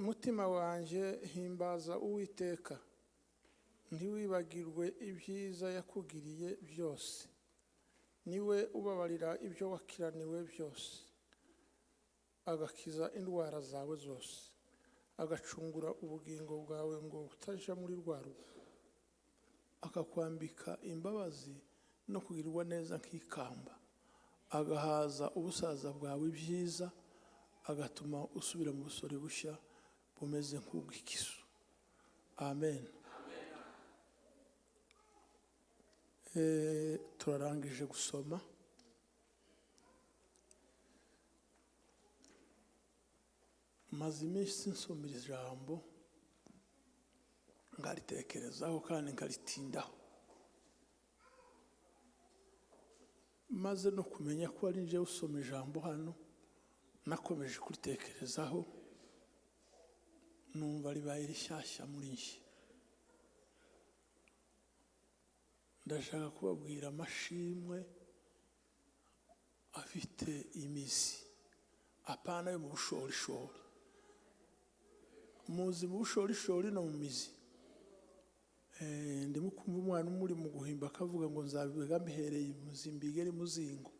Mutima wanjye, himbaza Uwiteka, ntiwibagirwe ibyiza yakugiriye byose. Niwe ubabarira ibyo wakiraniwe byose, agakiza indwara zawe zose, agacungura ubugingo bwawe ngo butaja muri rwa rugo, akakwambika imbabazi no kugirirwa neza nk'ikamba, agahaza ubusaza bwawe ibyiza, agatuma usubira mu busore bushya bumeze nk'ubw'ikizu. Amen. Turarangije gusoma. Maze iminsi nsomera ijambo nkaritekerezaho kandi nkaritindaho, maze no kumenya ko ari nje usoma ijambo hano, nakomeje kuritekerezaho, numva ribaye rishyashya muri njye. Ndashaka kubabwira amashimwe afite imizi, apana yo mu bushorishori. Muzi mu bushorishori no mu mizi. Ndimo kumva umwana umuri mu guhimba akavuga ngo nzabiga mbihereye imuzi mbigere muzingo.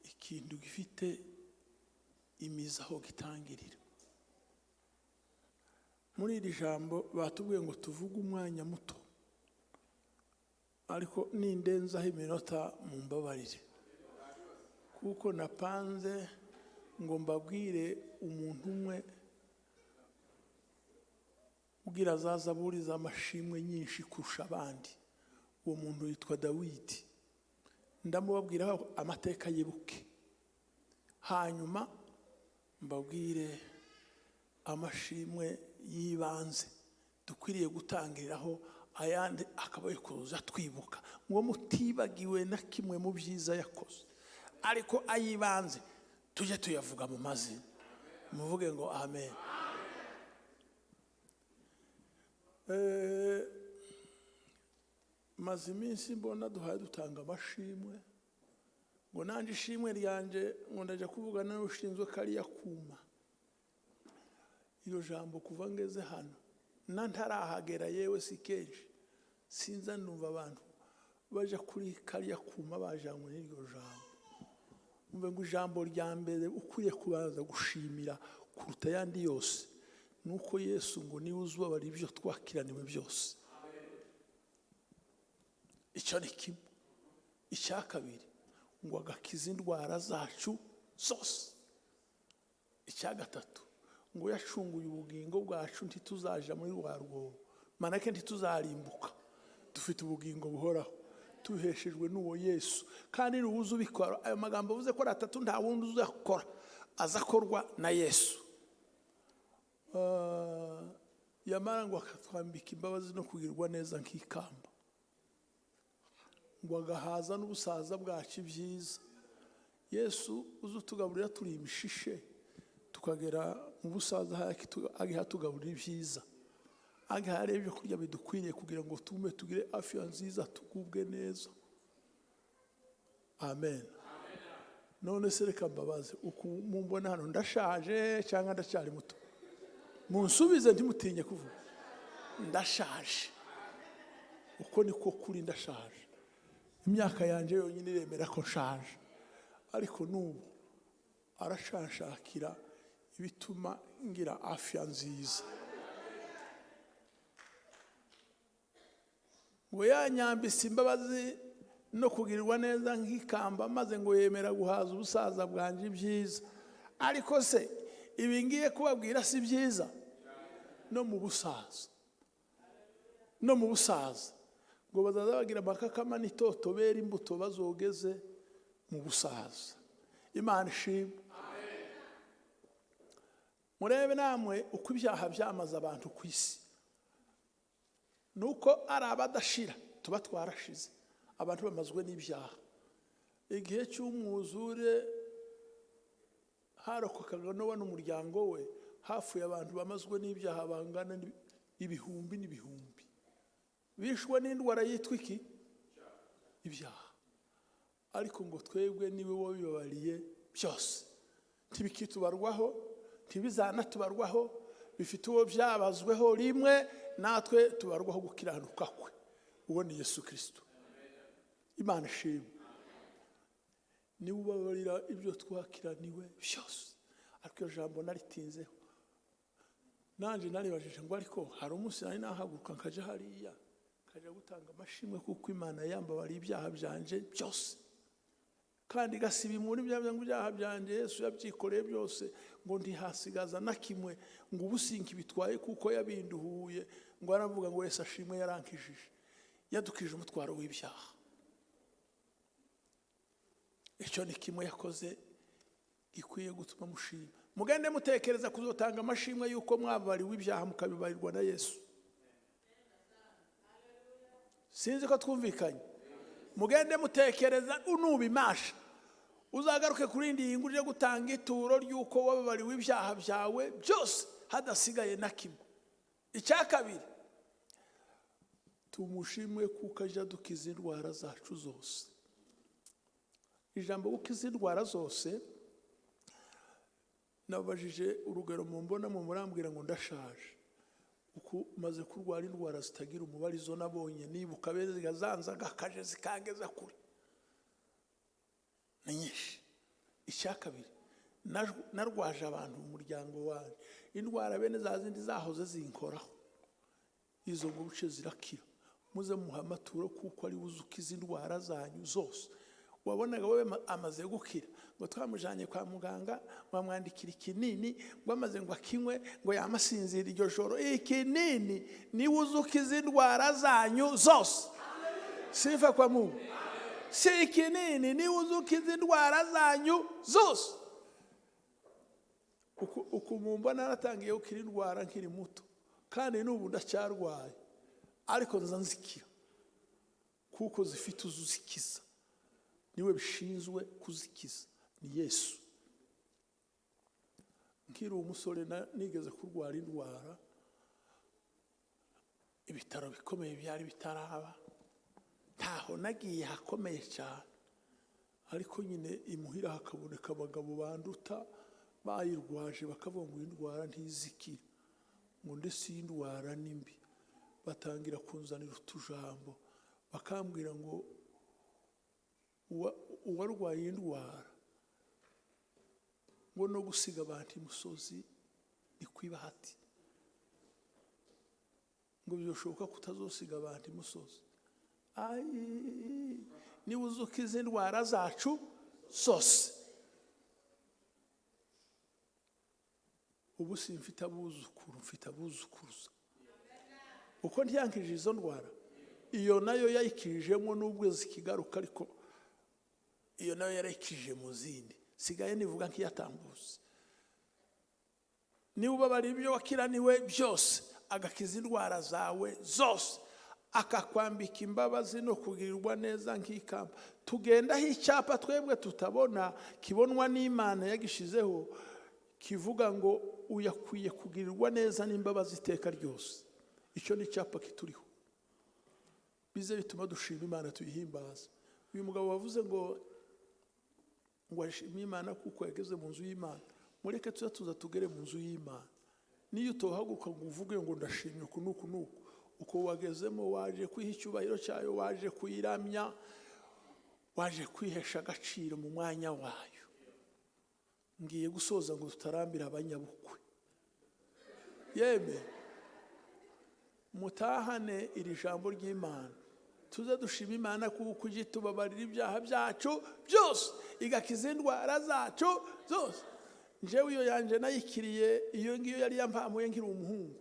Ikintu gifite imizi aho gitangirira. Muri iri jambo batubwiye ngo tuvuge umwanya muto, ariko nindenzaho iminota mumbabarire, kuko napanze ngo mbabwire umuntu umwe ubwira azaza aburiza amashimwe nyinshi kurusha abandi. Uwo muntu yitwa Dawidi. Ndamubabwira amateka yibuke, hanyuma mbabwire amashimwe y'ibanze dukwiriye gutangiriraho, ayandi akaba kuza twibuka ngo mutibagiwe na kimwe mu byiza yakoze, ariko ayibanze tujye tuyavuga mu mazina. Muvuge ngo amen. Maze iminsi mbona duhaye dutanga amashimwe, ngo nanjye ishimwe ryanje ngo ndajya kuvugana n'ushinzwe kariya kuma. Iryo jambo kuva ngeze hano na ntarahagera, yewe si kenshi sinza numva abantu baja kuri kariya kuma bajanywe n'iryo jambo. Umve ngo ijambo rya mbere ukwiye kubanza gushimira kuruta ayandi yose nuko Yesu ngo niwe uzubabara ibyo twakiraniwe byose. Icyo ni kimwe. Icya kabiri ngo agakiza indwara zacu zose. Icya gatatu ngo yacunguye ubugingo bwacu ntituzaja muri rwa rwobo, manake ntituzarimbuka, dufite ubugingo buhoraho tuheshejwe n'uwo Yesu. Kandi n'uwuzi ubikora, ayo magambo avuze ko ari atatu nta wundi uzakora, azakorwa na Yesu. Yamara ngo akatwambika imbabazi no kugirwa neza nk'ikamba, ngo agahaza n'ubusaza bwacu ibyiza. Yesu uzutugaburira turi imishishe, tukagera mu busaza agiha tugaburira ibyiza, agiha ibyo kurya bidukwiriye kugira ngo tume tugire afya nziza, tugubwe neza. Amen. None se reka mbabaze, uku mumbona hano ndashaje cyangwa ndacyari muto? Munsubize ntimutinye kuvuga. Ndashaje. Uko niko kuri, ndashaje. Imyaka yanjye yonyine iremera ko nshaje, ariko n'ubu arashanshakira ibituma ngira afya nziza. Ngo yanyambise imbabazi no kugirirwa neza nk'ikamba, maze ngo yemera guhaza ubusaza bwanjye ibyiza. Ariko se ibi ngiye kubabwira si byiza? No mu busaza, no mu busaza ngo bazaza bagira amakakama n'itoto, bera imbuto bazogeze mu busaza. Imana ishimwe. Murebe namwe uko ibyaha byamaze abantu ku isi. Nuko ari abadashira tuba twarashize, abantu bamazwe n'ibyaha. Igihe cy'umwuzure harokokaga Nowa n'umuryango we, hafuye abantu bamazwe n'ibyaha bangana ibihumbi n'ibihumbi, bishwe n'indwara yitwa iki? Ibyaha. Ariko ngo twebwe niwe wabibabariye byose, ntibikitubarwaho. Ntibizanatubarwaho, bifite uwo byabazweho rimwe, natwe tubarwaho gukiranuka kwe. Uwo ni Yesu Kirisito. Imana ishimwe. Niwe ubabarira ibyo twakiraniwe byose. Ariko iyo jambo naritinzeho, nanjye naribajije ngo ariko hari umunsi nari nahaguruka nkajya hariya, nkajya gutanga amashimwe kuko Imana yambabariye ibyaha byanje byose, kandi igasiba muri bya byaha byanjye. Yesu yabyikoreye byose, ngo ntihasigaza na kimwe, ngo ubu sinkibitwaye kuko yabinduhuye. Ngo aravuga ngo Yesu ashimwe, yarankijije, yadukije umutwaro w'ibyaha. Icyo ni kimwe yakoze gikwiye gutuma mushima. Mugende mutekereza kuzotanga amashimwe yuko mwabariwe ibyaha mukabibarirwa na Yesu. Sinzi ko twumvikanye. Mugende mutekereza, unubimasha uzagaruke kuri indi yingu uje gutanga ituro ry'uko wababariwe ibyaha byawe byose hadasigaye na kimwe. Icya kabiri, tumushimwe kuko ajya dukiza indwara zacu zose. Ijambo gukiza indwara zose, nabajije urugero mumbona mu murambwira ngo ndashaje, uku maze kurwara indwara zitagira umubare, izo nabonye nibuka beze zanzaga akaje zikangeza kure ni nyinshi. Icya kabiri, narwaje abantu mu muryango wanjye indwara bene za zindi zahoze zinkoraho, izo ngo buce zirakira. Muze muha amaturo kuko ari uzukiza indwara zanyu zose. Wabonaga wowe amaze gukira, ngo twamujanye kwa muganga bamwandikira ikinini, ngo amaze ngo akinywe ngo yamasinzira iryo joro. Ikinini ni uzukiza indwara zanyu zose. Sifa kwa Mungu. Si ikinini, ni uzukiza indwara zanyu zose. Uku mumba naratangiye gukira indwara nkiri muto, kandi n'ubu ndacyarwaye, ariko nza nzikira kuko zifite uzuzikiza. Niwe bishinzwe kuzikiza, ni Yesu. Nkiri umusore nigeze kurwara indwara, ibitaro bikomeye byari bitaraba, ntaho nagiye hakomeye cyane, ariko nyine imuhira hakaboneka abagabo banduta bayirwaje, bakavuga ngo indwara ntizikira, ngo ndetse iyi ndwara ni mbi. Batangira kunzanira utujambo, bakambwira ngo uwarwaye indwara ngo no gusiga abantu imusozi ni kwibahati, ngo byoshoboka kutazosiga abantu imusozi. Ai, niba uzukiza indwara zacu zose. Ubu simfite abuzukuru, mfite abuzukuruza. Uko ntiyankije izo ndwara, iyo nayo yayikijemo nubwo zikigaruka, ariko iyo nayo yarayikije mu zindi. Sigaye nivuga nk'iyatambutse. Niba ubabara ibyo wakiraniwe byose, agakiza indwara zawe zose, akakwambika imbabazi no kugirirwa neza nk'ikamba. Tugendaho icyapa twebwe tutabona, kibonwa n'Imana yagishizeho, kivuga ngo uyakwiye kugirirwa neza n'imbabazi iteka ryose. Icyo ni icyapa kituriho, bize bituma dushima Imana, tuyihimbaza. Uyu mugabo wavuze ngo ashime Imana kuko yageze mu nzu y'Imana. Mureke tuze tuza tugere mu nzu y'Imana. Niyo utohaguruka ngo uvuge ngo ndashimye uku n'uku n'uku, uko wagezemo waje kwiha icyubahiro cyayo, waje kuyiramya, waje kwihesha agaciro mu mwanya wayo. Ngiye gusoza ngo tutarambira abanyabukwe. Yeme mutahane iri jambo ry'Imana, tuze dushima Imana kuko ujye tubabarira ibyaha byacu byose, igakiza indwara zacu zose. Njyewe iyo yanje nayikiriye, iyo ngiyo yari yampamuye nkiri umuhungu,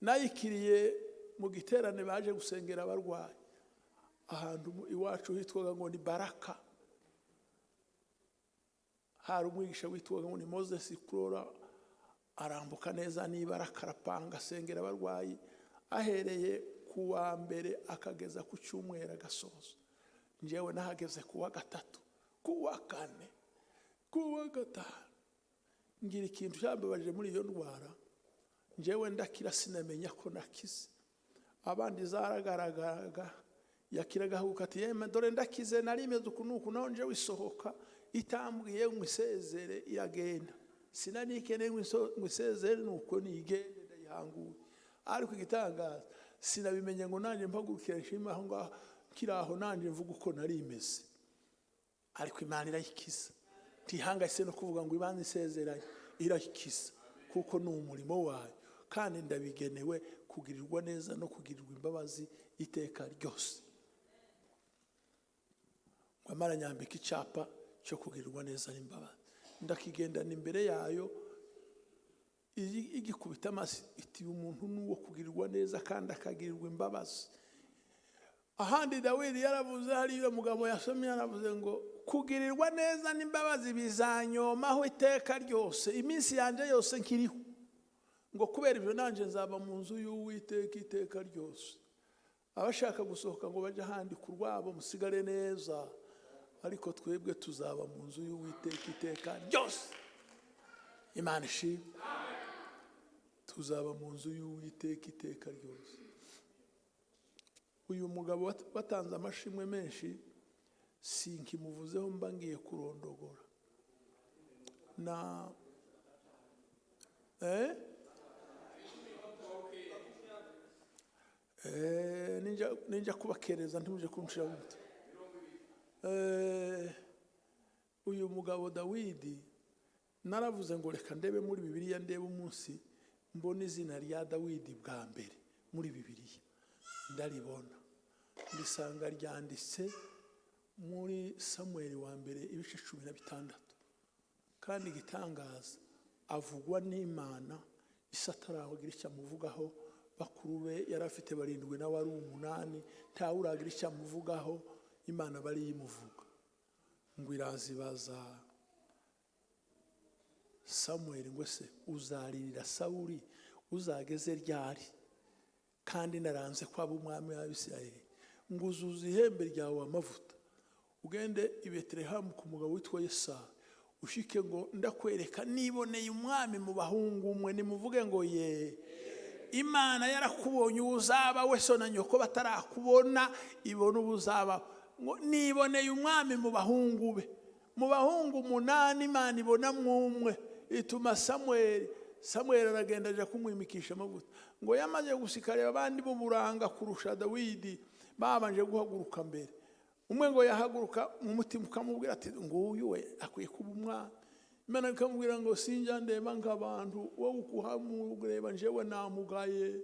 nayikiriye mu giterane baje gusengera abarwayi ahantu iwacu hitwaga ngo ni Baraka. Hari umwigisha witwaga ngo ni Moses Kurora, arambuka neza niba arakarapanga asengera abarwayi, ahereye ku wa mbere akageza ku cyumweru agasoza. Njyewe nahageze ku wa gatatu, ku wa kane, ku wa gatanu. Ngira ikintu cyambabaje muri iyo ndwara, njyewe ndakira sinamenya ko nakize. Abandi zaragaragaraga, yakiraga ati yeme dore ndakize, nari meze uku n'uku, naho njyewe isohoka itambwiye ngo isezere iragenda. Sinanikeneye ngo isezere, nuko nigende ndayihanguye. Ariko igitangaza, sinabimenye ngo nanjye mpagurukire nshime aho ngaho kiri aho, nanjye mvuga uko nari imeze. Ariko Imana irayikiza, ntihangayitse no kuvuga ngo ibanze isezeranye, irayikiza kuko ni umurimo wayo, kandi ndabigenewe kugirirwa neza no kugirirwa imbabazi iteka ryose. Ngo amara nyambika icyapa cyo kugirirwa neza n'imbabazi, ndakigendana imbere yayo, igikubita amaso iti umuntu ni uwo kugirirwa neza kandi akagirirwa imbabazi. Ahandi Dawidi yaravuze, hariya mugabo yasomye yaravuze ngo kugirirwa neza n'imbabazi bizanyomaho iteka ryose, iminsi yanjye yose nkiriho, ngo kubera ibyo nanjye nzaba mu nzu y'Uwiteka iteka ryose. Abashaka gusohoka ngo bajye ahandi ku rwabo musigare neza, ariko twebwe tuzaba mu nzu y'Uwiteka iteka ryose. Imana ishimwe, tuzaba mu nzu y'Uwiteka iteka ryose. Uyu mugabo watanze amashimwe menshi, sinkimuvuzeho mba ngiye kurondogora na ninja kubakereza ntimuje kunshira umutwe. Uyu mugabo Dawidi naravuze ngo reka ndebe muri Bibiliya, ndebe umunsi mbona izina rya Dawidi bwa mbere muri Bibiliya, ndaribona ndisanga ryanditse muri Samuel wa mbere ibice 16. Kandi igitangaza, avugwa n'Imana isataragira icyo amuvugaho. Bakuru be yari afite 7 nawe ari 8, ntawe uragira icyo amuvugaho, Imana bari yimuvuga. Ngo irazibaza Samuel ngo se uzaririra Sawuli uzageze ryari, kandi naranze ko aba umwami w'Abisirayeli? Ngo uzuze ihembe ryawe amavuta ugende i Betelehemu ku mugabo witwa Yesayi, ushike ngo ndakwereka niboneye umwami mu bahungu umwe. Nimuvuge ngo ye. Imana yarakubonye uzaba we so na nyoko batarakubona, ibona ubuzaba. Ngo niboneye umwami mu bahungu be, mu bahungu 8 Imana ibona mwumwe, ituma Samuel. Samuel aragenda aja kumwimikisha amavuta. Ngo yamaze gusikarira abandi b'uburanga kurusha Dawidi babanje guhaguruka mbere. Umwe ngo yahaguruka mu mutima ukamubwira ati nguyu we akwiye kuba umwami. Imana ikamubwira ngo sinjya ndeba nk'abantu, wowe ukuhamureba njyewe namugaye.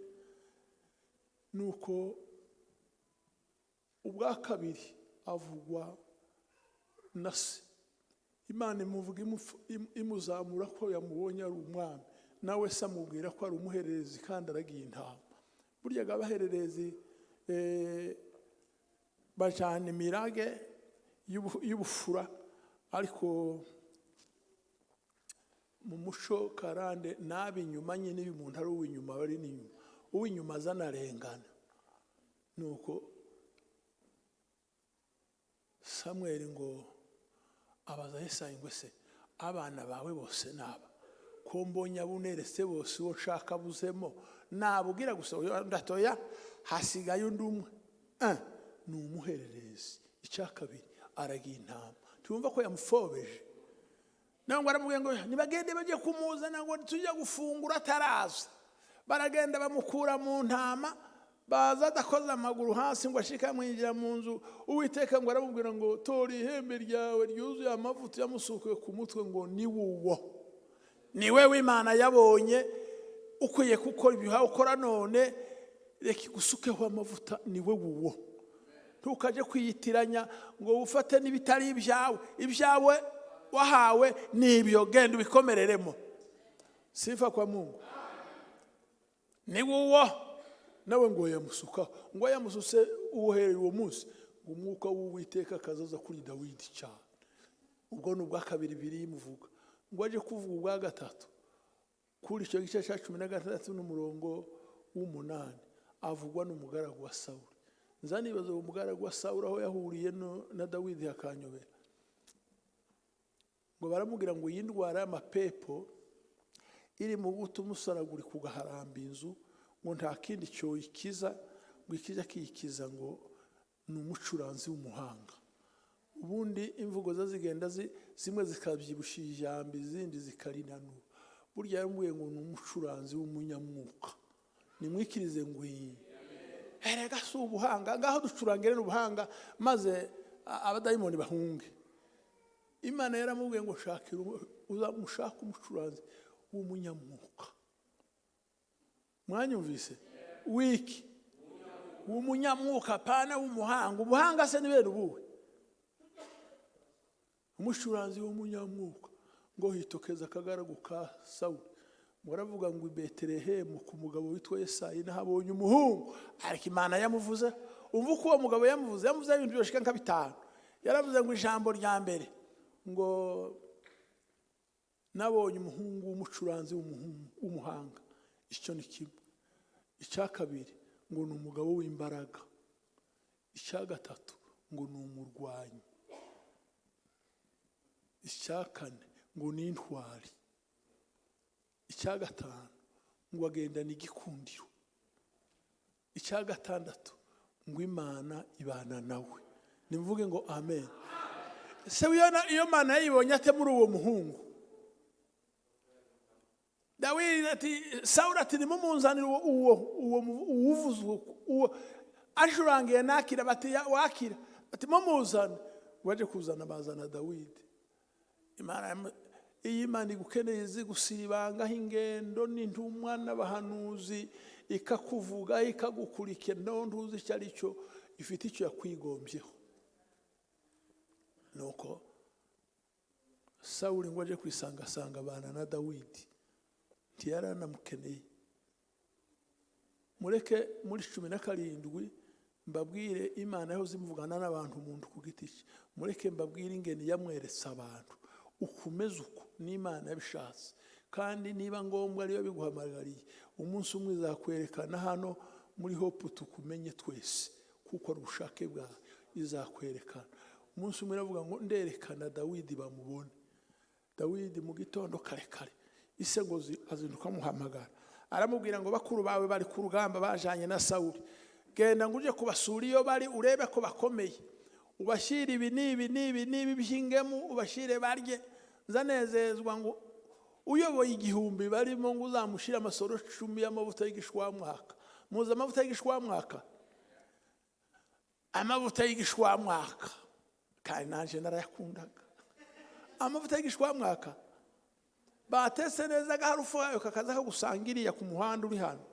Nuko ubwa kabiri avugwa na se, Imana imuvuga imuzamura ko yamubonye ari umwami, nawe se amubwira ko ari umuhererezi kandi aragiye intama. Burya abahererezi bajana imirage y'ubufura, ariko mu muco karande nabi inyuma nyine iyo umuntu ari uw'inyuma bari n'inyuma, uw'inyuma azanarengana. Nuko Samuel ngo abaza Yesayi ngo se abana bawe bose naba ko mbonye abuneretse bose uwo nshaka buzemo nabubwira gusa ndatoya hasigaye undi umwe, ni umuhererezi. Icya kabiri aragiye intama, tumva ko yamufobeje. Nangwa aramubwira ngo nibagende bajye kumuzana ngo tujye gufungura ataraza. Baragenda bamukura mu ntama, baza adakoze amaguru hasi ngo ashike amwinjira mu nzu. Uwiteka ngo aramubwira ngo tora ihembe ryawe ryuzuye amavuta yamusukuye ku mutwe, ngo ni wuwo, ni we w'Imana yabonye ukwiye gukora ibyo ukora none, reka igusukeho amavuta, ni we wuwo. Ntukaje kwiyitiranya ngo ufate n'ibitari ibyawe, ibyawe wahawe nibyo, genda ubikomereremo. Sifa kwa Mungu. Ni wuwo nawe ngo yamusukaho, ngo yamususe uhereye uwo munsi ngo umwuka w'Uwiteka akazaza kuri Dawidi cyane. Ubwo ni ubwa kabiri biri imuvuga. Ngo aje kuvuga ubwa gatatu kuri icyo gice cya 16 n'umurongo w'8, avugwa n'umugaragu wa Sawuli. Nza nibaza umugaragu wa Sawuli aho yahuriye na Dawidi hakanyobera. Ngo baramubwira ngo iyi ndwara y'amapepo iri mu guta umusaraguri kugaharamba inzu, ngo nta kindi cyoyikiza, ngo ikijya kiyikiza ngo ni umucuranzi w'umuhanga. Ubundi imvugo zo zigenda zimwe zikabyibusha ijambo, izindi zikarinanura. Burya yaramubwiye ngo ni umucuranzi w'umunyamwuka. Nimwikirize ngwino. Erega si ubuhanga, ngaho ducurangire n'ubuhanga maze abadayimoni bahunge. Imana yaramubwiye ngo shakira uzamushake umucuranzi w'umunyamwuka. Mwanyumvise? Wiki w'umunyamwuka, pana w'umuhanga. Ubuhanga se ni bene ubuhe? Umucuranzi w'umunyamwuka. Ngo hitokeza akagaragu ka Sawuli, ngo aravuga ngo i Betelehemu ku mugabo witwa Yesayi nahabonye umuhungu. Ariko Imana yamuvuze, umva uko uwo mugabo yamuvuze, yamuvuze ibintu byoshika nka bitanu. Yaravuze ngo ijambo rya mbere ngo nabonye umuhungu w'umucuranzi w'umuhanga, icyo ni kimwe. Icya kabiri ngo ni umugabo w'imbaraga. Icya gatatu ngo ni umurwanyi. Icya kane ngo ni intwari. Icya gatanu ngo agendana igikundiro. Icya gatandatu ngo Imana ibana nawe. Nimvuge ngo amen. Se iyo Mana yayibonye ate muri uwo muhungu? Dawidi ati, Sawuli ati nimumunzanire uwo uwuvuze uwo acurangiye nakira. Bati wakira, bati mumuzane. Waje kuzana, bazana Dawidi. Imana iyi Imana igukeneye izi gusibangaho ingendo n'intumwa n'abahanuzi, ikakuvuga, ikagukurikira, naho ntuzi icyo ari cyo, ifite icyo yakwigombyeho. Nuko Sawuli ngo aje kwisangasanga abana na Dawidi, ntiyari anamukeneye. Mureke muri 17 mbabwire Imana yahoze imuvugana n'abantu umuntu ku giti cye. Mureke mbabwire ingeni yamweretse abantu. Ukomeze uko n'Imana yabishatse, kandi niba ngombwa ariyo biguhamagariye, umunsi umwe izakwerekana hano muri Hope tukumenye twese, kuko ari ubushake bwawe. Izakwerekana umunsi umwe. Iravuga ngo nderekana Dawidi bamubone. Dawidi mu gitondo kare kare, ise ngo azinduka amuhamagara, aramubwira ngo bakuru bawe bari ku rugamba bajanye na Sawuli, genda ngo uje kubasura iyo bari, urebe ko bakomeye, ubashyire ibi n'ibi n'ibi n'ibi by'ingemu, ubashyire barye, nzanezezwa. Ngo uyoboye 1000 barimo, ngo uzamushyire amasoro 10 y'amavuta y'igishwamwaka. Muzi amavuta y'igishwamwaka? Amavuta y'igishwamwaka, kandi nanjye narayakundaga. Amavuta y'igishwamwaka batese neza, agaharufu kayo kakaza kagusanga iriya ku muhanda uri hano.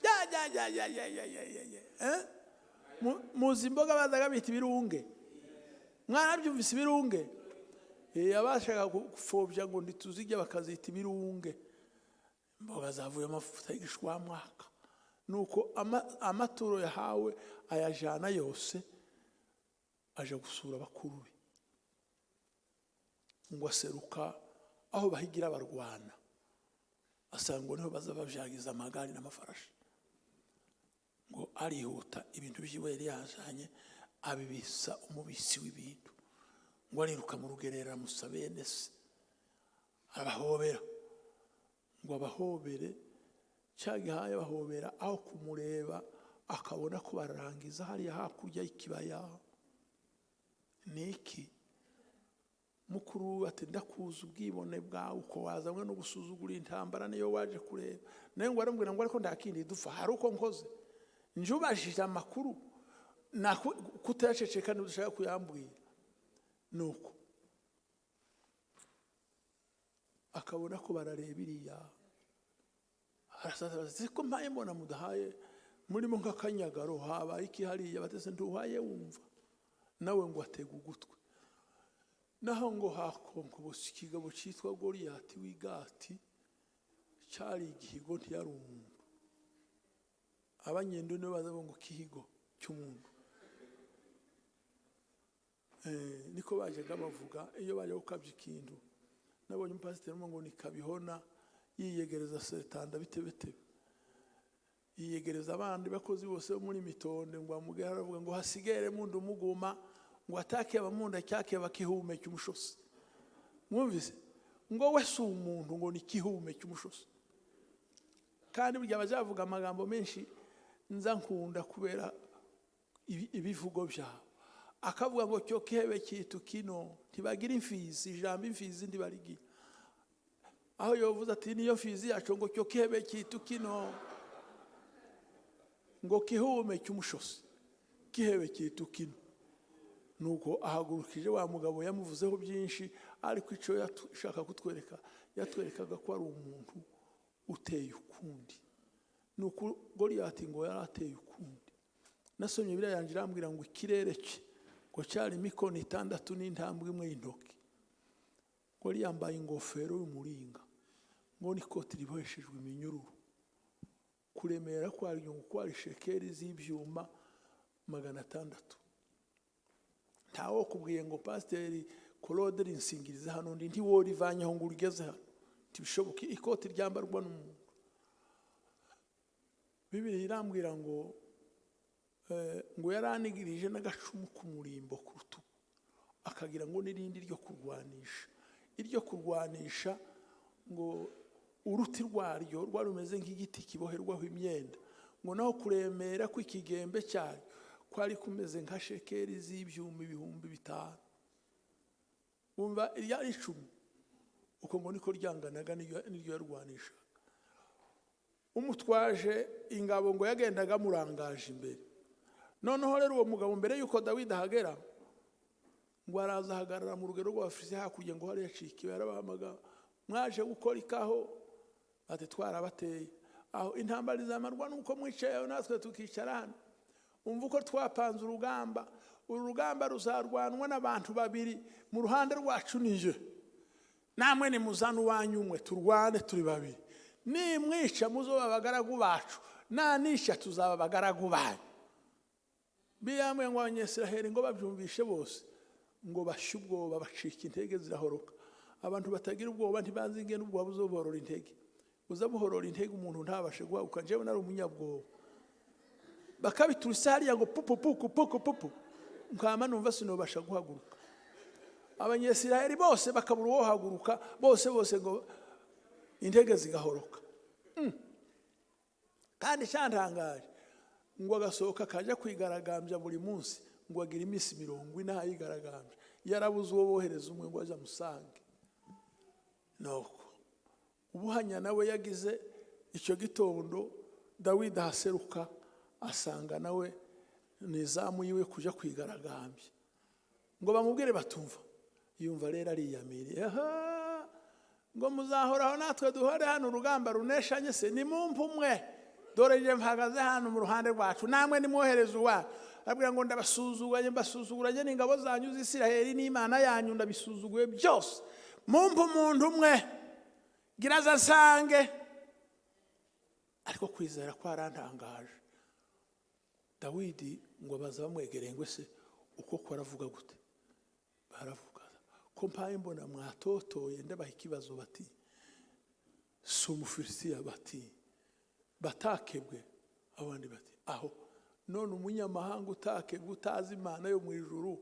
Ya ya ya ya ya ya ya ya ya. Eh? Muzi imboga bazaga bita ibirunge? Mwarabyumvise ibirunge? Abashaka gupfobya ngo ntituzijya bakazita ibirunge. Imboga zavuye amavuta y'igishwamwaka. Nuko amaturo yahawe ayajana yose, aje gusura bakuru be. Ngo aseruka aho bahigira barwana, asanga niho baza babyagiza amagare n'amafarashi. Ngo arihuta, ibintu byiwe yari yajanye abibisa umubisi w'ibintu, ngo ariruka mu rugerero amusa bene se, arabahobera. Ngo abahobere cya gihaye abahobera, aho kumureba akabona ko bararangiza hariya hakurya y'ikibaya. Ni iki? Mukuru ati ndakuza ubwibone bwawe, uko wazanywe no gusuzugura intambara niyo waje kureba. Nawe ngo aramubwira ngo ariko nta kindi dupfa, hari uko nkoze njubajije amakuru kutayaceceka niba ushaka kuyambwira. Nuko akabona ko barareba iriya, arasaza ko mpaye mbona mudahaye murimo nk'akanyagaro, habaye iki hariya? Batese ntuhaye wumva. Nawe ngo atega ugutwi, naho ngo hakonkobotse ikigabo cyitwa Goliyati w'Igati. Cyari igihigo, ntiyari umuntu. Abanyendo nibo baza ngo kihigo cy'umuntu. Niko bajyaga bavuga iyo bajya gukabya ikintu. Nabonye umupasiteri umwe ngo ni kabihona, yiyegereza setanda bitebetebe, yiyegereza abandi bakozi bose bo muri mitonde, ngo amugere aravuga ngo hasigere mundu muguma, ngo atakeba munda cyakeba kihume cy'umushosi. Mwumvise ngo we si umuntu, ngo ni kihume cy'umushosi. Kandi burya bazavuga amagambo menshi, nza nkunda kubera ibivugo byabo. Akavuga ngo cyo kihebe kitu kino. Ntibagira imfizi, ijambo imfizi ntibarigira. Aho yovuze ati niyo mfizi yacu, ngo cyo kihebe kitu kino, ngo kihume cy'umushosi, kihebe kitu kino. Nuko ahagurukije wa mugabo yamuvuzeho byinshi, ariko icyo yashaka kutwereka, yatwerekaga ko ari umuntu uteye ukundi. Nuko Goliyati ngo yari ateye ukundi. Nasomye biriya yanjye, irambwira ngo ikirere cye ngo cyari imikono 6 n'intambwe imwe y'intoki, ngo yari yambaye ingofero y'umuringa, ngo n'ikoti riboheshejwe iminyururu, kuremera kwaryo ngo kwari shekeri z'ibyuma 600. Ntawe kubwiye ngo Pasiteri Claude rinsingirize hano, undi ntiworivanyeho ngo urigeze hano, ntibishoboke. Ikoti ryambarwa n'umuntu. Bibiri irambwira ngo yaranigirije n'agacumu k'umurimbo ku rutugu, akagira ngo n'irindi ryo kurwanisha, iryo kurwanisha ngo uruti rwaryo rwari rumeze nk'igiti kiboherwaho imyenda, ngo naho kuremera kw'ikigembe cyaryo kwari kumeze nka shekeri z'ibyuma 5000. Wumva irya icumu uko ngo niko ryanganaga n'iryo yarwanishaga. Umutwaje ingabo ngo yagendaga amurangaje imbere. Noneho rero uwo mugabo, mbere y'uko Dawidi ahagera, ngo araza ahagarara mu rugero rw'Abafilisitiya hakurya, ngo hariya acikiwe. Yarabahamagara: "Mwaje gukora ikaho?" Ati: "Twarabateye aho, intambara izamarwa nuko mwicaye aho natwe tukicara hano. Umva uko twapanze urugamba: uru rugamba ruzarwanwa n'abantu babiri mu ruhande rwacu, nije namwe, nimuzane uwanyu umwe turwane turi babiri. Nimwica muzoba abagaragu bacu, nanisha tuzaba abagaragu banyu." Biyamwe ngo Abanyesiraheli ngo babyumvishe bose, ngo bashye ubwoba, bacika intege zirahoroka. Abantu batagira ubwoba ntibazi ingene ubwoba buzoborora intege, buza buhorora intege umuntu ntabashe guhaguruka. Njyewe nari umunyabwoba, bakabiturisa hariya ngo pupu puku puku pupu, nkama numva sinobasha guhaguruka. Abanyesiraheli bose bakabura uwo haguruka, bose bose ngo intege zigahoroka. Kandi cyantangaje, ngo agasohoka akajya kwigaragambya buri munsi, ngo agire iminsi 40 ayigaragambya, yarabuze uwo bohereza umwe ngo aze amusange. Nuko ubuhanya nawe yagize icyo gitondo, Dawidi ahaseruka asanga nawe nizamu yiwe kujya kwigaragambya, ngo bamubwire batumva. Yumva rero ariyamiriye: "Aha, ngo muzahoraho natwe duhore hano, urugamba runeshanye se? Nimumpe umwe, dore njye mpagaze hano mu ruhande rwacu, namwe nimwohereze uwacu." Arabwira ngo ndabasuzuguranye, mbasuzuguranye n'ingabo zanyu z'Isiraheli n'Imana yanyu, ndabisuzuguye byose. Mumpe umuntu umwe gira aza nsange. Ariko kwizera kwarantangaje. Dawidi ngo baza bamwegereye ngo ese uko kwaravuga gute? Baravuga ko mpaye mbona mwatotoye. Ndabaha ikibazo, bati si Umufilisitiya? Bati batakebwe. Abandi bati aho none umunyamahanga utakebwe, utazi Imana yo mu ijuru,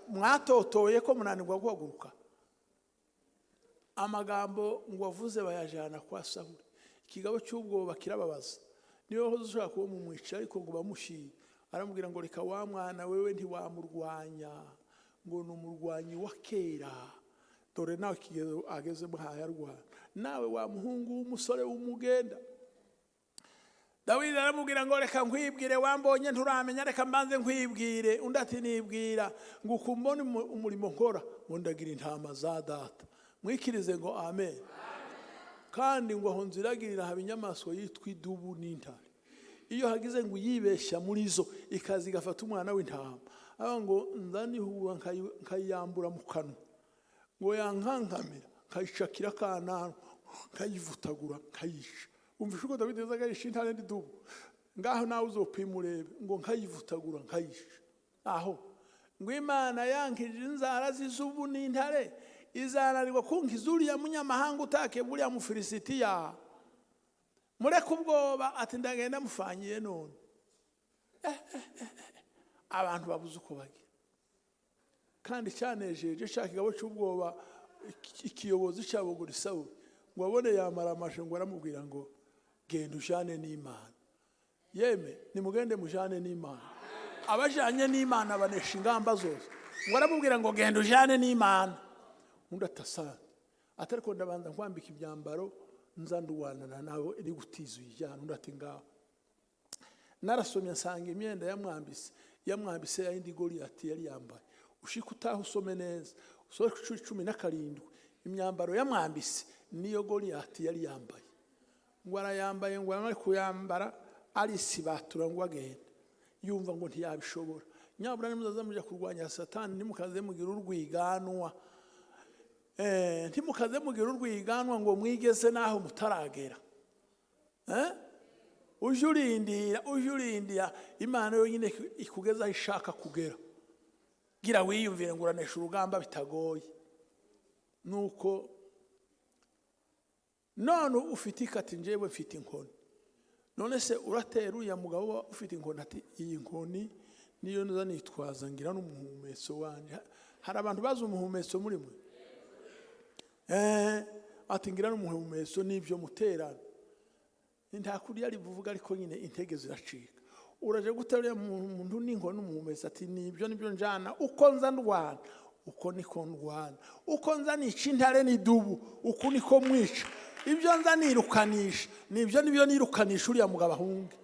mwatotoye ko munanirwa guhaguruka. Amagambo ngo avuze bayajyana kwa Sawuli. Ikigabo cy'ubwoba kirababaza, niyo wahoze ushobora kuba mumwica, ariko ngo bamushiye. Aramubwira ngo reka wa mwana wewe, ntiwamurwanya, ngo ni umurwanyi wa kera, dore nawe ikigero agezemo ntayarwana nawe, wa muhungu w'umusore w'umugenda. Dawidi aramubwira ngo reka nkwibwire, wambonye nturamenya, reka mbanze nkwibwire. Undi ati nibwira. Ngo ukumbone umurimo nkora, ngo ndagira intama za data. Mwikirize ngo amen. Kandi ngo aho nziragirira haba inyamaswa yitwa idubu n'intare. Iyo hagize ngo uyibeshya muri zo ikaza igafata umwana w'intama, aba ngo nzanihura nkayiyambura mu kanwa, ngo yankankamira nkayicakira akananwa, nkayivutagura, nkayica. Umva uko Dawidi yazaga yisha intare n'idubu. Ngaho nawe uzopima urebe. Ngo nkayivutagura, nkayica. Aho ngo Imana yankije inzara z'izubu n'intare, izananirwa kunkiza uriya munyamahanga utakebwa, uriya Mufilisitiya? Mureke ubwoba. Ati ndagenda mufanyiye none. Abantu babuze uko bagira. Kandi cyanejeje cya kigabo cy'ubwoba, ikiyobozi cyabo ngo ni Sawuli, ngo abone yamara amashe, ngo aramubwira ngo genda ujane n'Imana. Yeme nimugende mujane n'Imana. Abajanye n'Imana banesha ingamba zose. Ngo aramubwira ngo genda ujane n'Imana. Undi atasana atari ko ndabanza nkwambika imyambaro nza ndwanana nawe iri gutiza uyijyana. Undi ati ngaho. Narasomye nsanga imyenda yamwambise yayindi Goliyati yari yambaye. Ushika utaha usome neza, usome 17, imyambaro yamwambise niyo Goliyati yari yambaye. Ngo arayambaye, ngo amare kuyambara arisibatura ngo agende, yumva ngo ntiyabishobora. Nyabura nimuzaza muja kurwanya Satani, ntimukaze mugira urwiganwa, ntimukaze mugira urwiganwa ngo mwigeze naho mutaragera. Uje urindira, uje urindira Imana yonyine ikugeza aho ishaka kugera. Gira wiyumvire ngo uranesha urugamba bitagoye. Nuko none ufite ikati, njyewe mfite inkoni. None se uratera uriya mugabo ufite inkoni? Ati iyi nkoni niyo nza nitwaza, ngira n'umuhumetso wanje. Hari abantu bazi umuhumetso muri mwe? Ati ngira n'umuhumetso n'ibyo muterano. Nta kurya ari buvuga, ariko nyine intege ziracika. Uraje gutera uriya muntu n'inkoni n'umuhumetso? Ati nibyo, nibyo njana. Uko nza ndwana, uko niko ndwana. Uko nza nica intare n'idubu, uku niko mwica. Ibyo nza nirukanisha nibyo, nibyo nirukanisha uriya mugabo ahunge.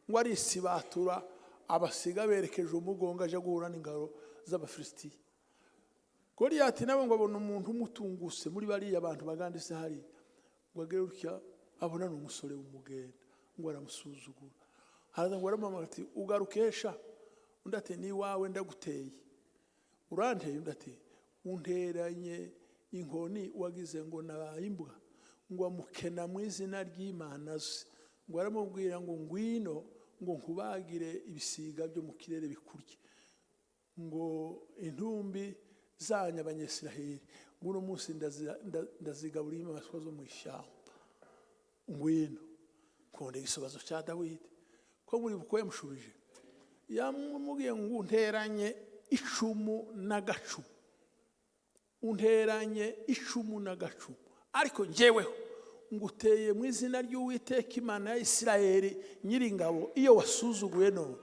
Ngo arisibatura, abasiga berekeje umugongo, aje guhura n'ingabo z'Abafilisitiya. Goliyati nawe ngo abona umuntu umutunguse muri bariya bantu baganditse hariya, ngo agere gutya abona ni umusore w'umugenda, ngo aramusuzugura. Haraza ngo aramuhamagara ati ugarukesha. Undi ati ni iwawe ndaguteye. Uranteye? Undi ati unteranye inkoni wagize ngo nabaye imbwa? Ngo amukena mu izina ry'Imana ze, ngo aramubwira ngo ngwino ngo nkubagire ibisiga byo mu kirere bikurye, ngo intumbi zanyu Abanyesiraheli ngo uno munsi ndazigaburiye inyamaswa zo mu ishyamba, ngwino. Kunda igisobazo cya Dawidi ko muri buko yamushubije, yamubwiye ngo unteranye icumu n'agacumu, unteranye icumu n'agacumu, ariko njyeweho nguteye mu izina ry'Uwiteka Imana ya Isirayeli nyiringabo iyo wasuzuguye none.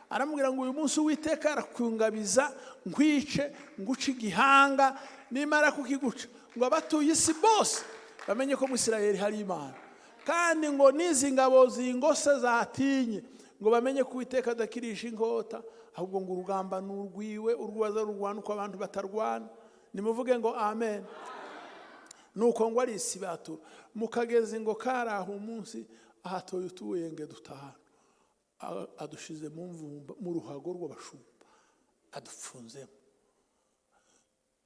Aramubwira ngo uyu munsi Uwiteka arakungabiza nkwice, nguce igihanga, nimara kukiguca ngo abatuye isi bose bamenye ko mu Isirayeli hari Imana, kandi ngo n'izi ngabo zingose zatinye, ngo bamenye ko Uwiteka adakirisha inkota, ahubwo ngo urugamba ni urwiwe, urwaza rurwana uko abantu batarwana. Nimuvuge ngo amen. Nuko ngo arisibatura mu kagezi ngo kari aho umunsi ahatoye utubuyenge dutanu, adushize mu mvumba, mu ruhago rw'abashumba, adupfunzemo.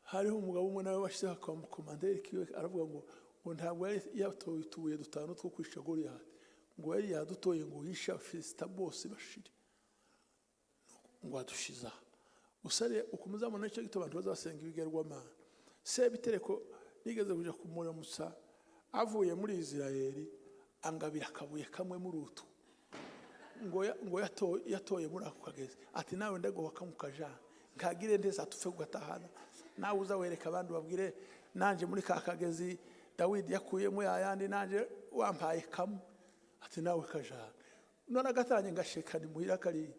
Hariho umugabo umwe nawe washyizeho akakomanderi kiwe, aravuga ngo ntabwo yari yatoye utubuye dutanu two kwica Goliyati, ngo yari yadutoye ngo yishe Abafilisita bose bashire, ngo adushize aha gusa. Rero uko muzabona nicyo gituma abantu bazasenga ibigerwamana. Sebitereko nigeze kuja kumuramutsa avuye muri Isirayeli, angabira akabuye kamwe muri utu ngo yatoye muri ako kagezi. Ati nawe ndaguha kamwe ukajana, nkagire ndetse atupfe kugatahana, nawe uza wereka abandi babwire nanje muri ka kagezi Dawidi yakuyemo yayandi, nanje wampaye kamwe. Ati nawe kajana. None agatanye ngasheka ni muhira kariya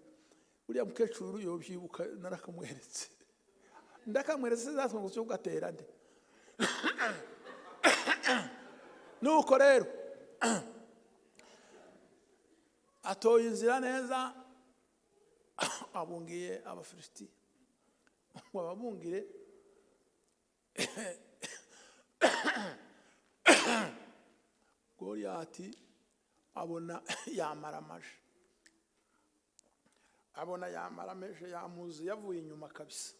uriya mukecuru yobyibuka, narakamweretse, ndakamweretse zatwe ngo cyo gatera nde. Nuko rero atoye inzira neza, abungiye Abafilisiti ngo ababungire. Goliyati abona yamaramaje, abona yamaramaje, yamuzi yavuye inyuma kabisa.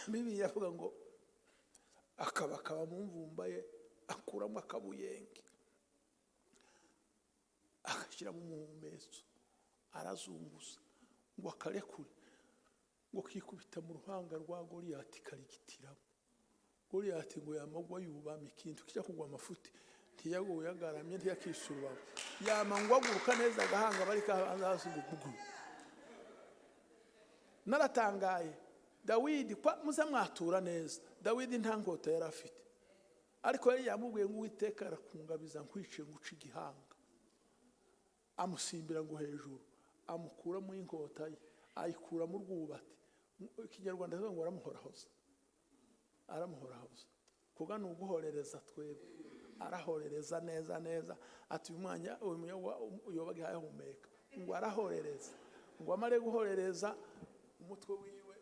Bibiliya iravuga ngo akabakaba mu mvumba ye, akuramo akabuyenge, agashyira mu muhumetso, arazunguza ngo akarekure, ngo kikubita mu ruhanga rwa Goliyati karigitiramo. Goliyati ngo yamagwa yubamye ikintu kijya kugwa amafuti, ntiyaguye agaramye, ntiyakisura, yama ngo aguruka neza agahanga bari kabanza hasi ngo bugu. Naratangaye Dawidi kwa muze mwatura neza. Dawidi nta nkota yari afite, ariko yari yamubwiye ngo Uwiteka arakungabiza nkwice nguce igihanga. Amusimbira ngo hejuru Amukuramo inkota ye, ayikuramo urwubati. Ikinyarwanda kivuga ngo aramuhorahoza, aramuhorahoza. Kuga ni uguhorereza twebwe, arahorereza neza neza. Ati uyu mwanya uyu munyagwa yoba ahumeka, ngo arahorereza, ngo amare guhorereza umutwe wiwe,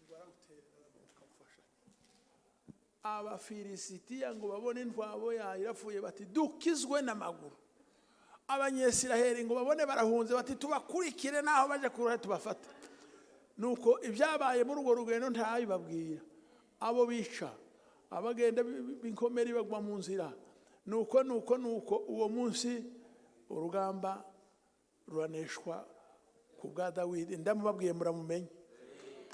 ngo arawuterera, ukamufasha. Abafilisitiya ngo babone intwabo yayo irapfuye, bati dukizwe n'amaguru. Abanyesiraheli ngo babone barahunze, bati tubakurikire naho baje kuruha tubafate. Nuko ibyabaye muri urwo rugendo ntabibabwira. Abo bica, abagenda b'inkomeri bagwa mu nzira. Nuko uwo munsi urugamba ruraneshwa ku bwa Dawidi. Ndamubabwiye muramumenye,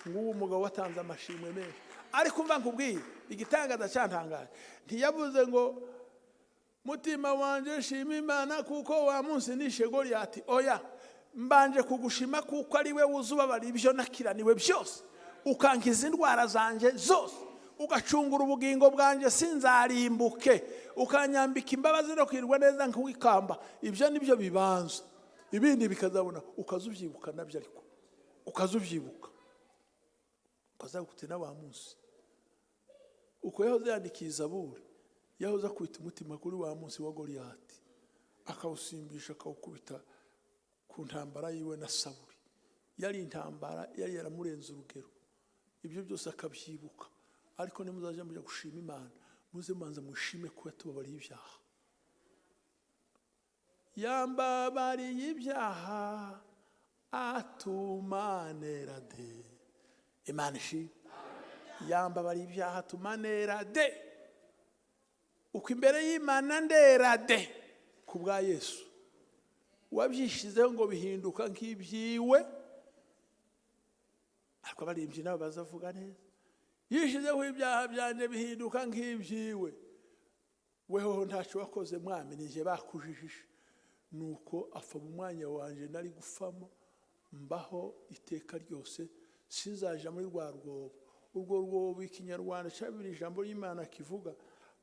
nguwo umugabo watanze amashimwe menshi. Ariko mva nkubwiye igitangaza cyantangaje, ntiyavuze ngo mutima wanje shima Imana kuko wa munsi nishe Goliyati. Oya, mbanje kugushima kuko ari we wuzubabara ibyo nakiraniwe byose, ukankiza indwara zanjye zose, ugacungura ubugingo bwanjye sinzarimbuke, ukanyambika imbabazi no kwirwa neza nk'uwikamba. Ibyo nibyo bibanza, ibindi bikazabona ukaza ubyibuka nabyo, ariko ukaza ubyibuka ukazaguti na wa munsi. Uko yahoze yandikiye Zaburi, yahoze akubita umutima kuri wa munsi wa Goliyati, akawusimbisha, akawukubita ku ntambara yiwe na Sawuli. Yari intambara yari yaramurenze urugero, ibyo byose akabyibuka. Ariko nimuzajya mujya gushima Imana, muze mubanza mushime ko yatubabariye ibyaha. Yambabariye ibyaha atumanera de. Imana ishimwe, yambabariye ibyaha atumanera de. Uko imbere y'Imana ndera de ku bwa Yesu wabyishyizeho ngo bihinduka nk'ibyiwe. Ariko abaririmbyi nabo bazavuga neza, yishyizeho ibyaha byanjye bihinduka nk'ibyiwe. Weho ntacyo wakoze mwami, nije bakujijije. Nuko apfa mu mwanya wanjye nari gufamo, mbaho iteka ryose, sinzaja muri rwa rwobo. Urwo rwobo, ikinyarwanda cyabiri ijambo ry'Imana kivuga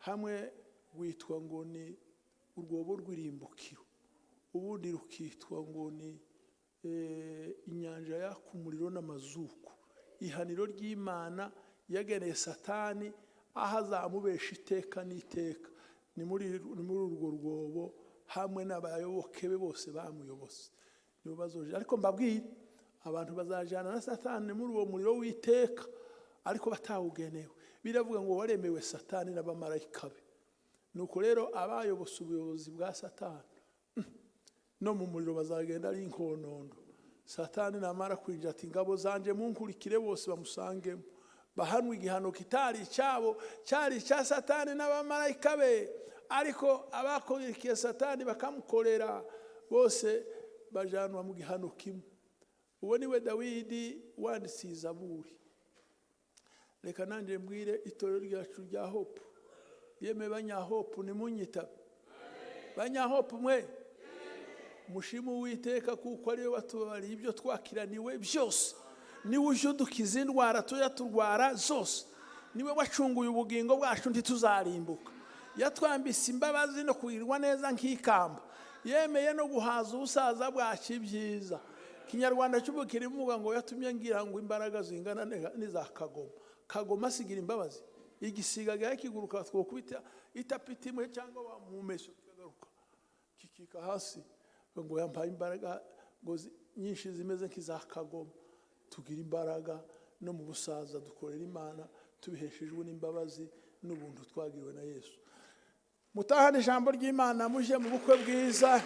hamwe rwitwa ngo ni urwobo rw'irimbukiro, ubundi rukitwa ngo ni inyanja yaka umuriro n'amazuku, ihaniro ry'Imana yageneye Satani aho azamubesha iteka n'iteka. Ni muri urwo rwobo hamwe n'abayoboke be bose bamuyobose nibo bazoja. Ariko mbabwire, abantu bazajana na Satani muri uwo muriro w'iteka, ariko batawugenewe. Biravuga ngo waremewe Satani n'abamarayika be. Nuko rero abayobose ubuyobozi bwa Satani no mu muriro bazagenda ari inkonondo. Satani namara kwinjira ati ingabo zanje munkurikire, bose bamusangemo, bahanwe igihano kitari icyabo, cyari icya Satani n'abamarayika be. Ariko abakurikiye Satani bakamukorera bose bajanwa mu gihano kimwe. Uwo niwe Dawidi wanditse iyi Zaburi. Reka nanjye mbwire itorero ryacu rya Hope. Yemwe banyahope, nimunyitabe. Banyahope mwe, mushime Uwiteka kuko ariwe watubabariye ibyo twakiraniwe byose, niwe uje udukiza indwara tujya turwara zose, niwe wacunguye ubugingo bwacu ntituzarimbuka, yatwambise imbabazi no kugirirwa neza nk'ikamba, yemeye no guhaza ubusaza bwacu ibyiza. Ikinyarwanda cy'ubu kirivuga ngo yatumye ngira ngo imbaraga zingana n'iza kagoma. Kagoma asigira imbabazi, igisiga gihe kiguruka twokubita itapiti imwe cyangwa wamumesho kikagaruka kikika hasi, ngo yampaye imbaraga ngo nyinshi zimeze nk'iza kagoma. Tugira imbaraga no mu busaza, dukorera Imana tubiheshejwe n'imbabazi n'ubuntu twagiriwe na Yesu. Mutahane ijambo ry'Imana, mujye mu bukwe bwiza.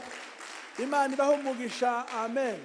Imana ibahe umugisha. Amen.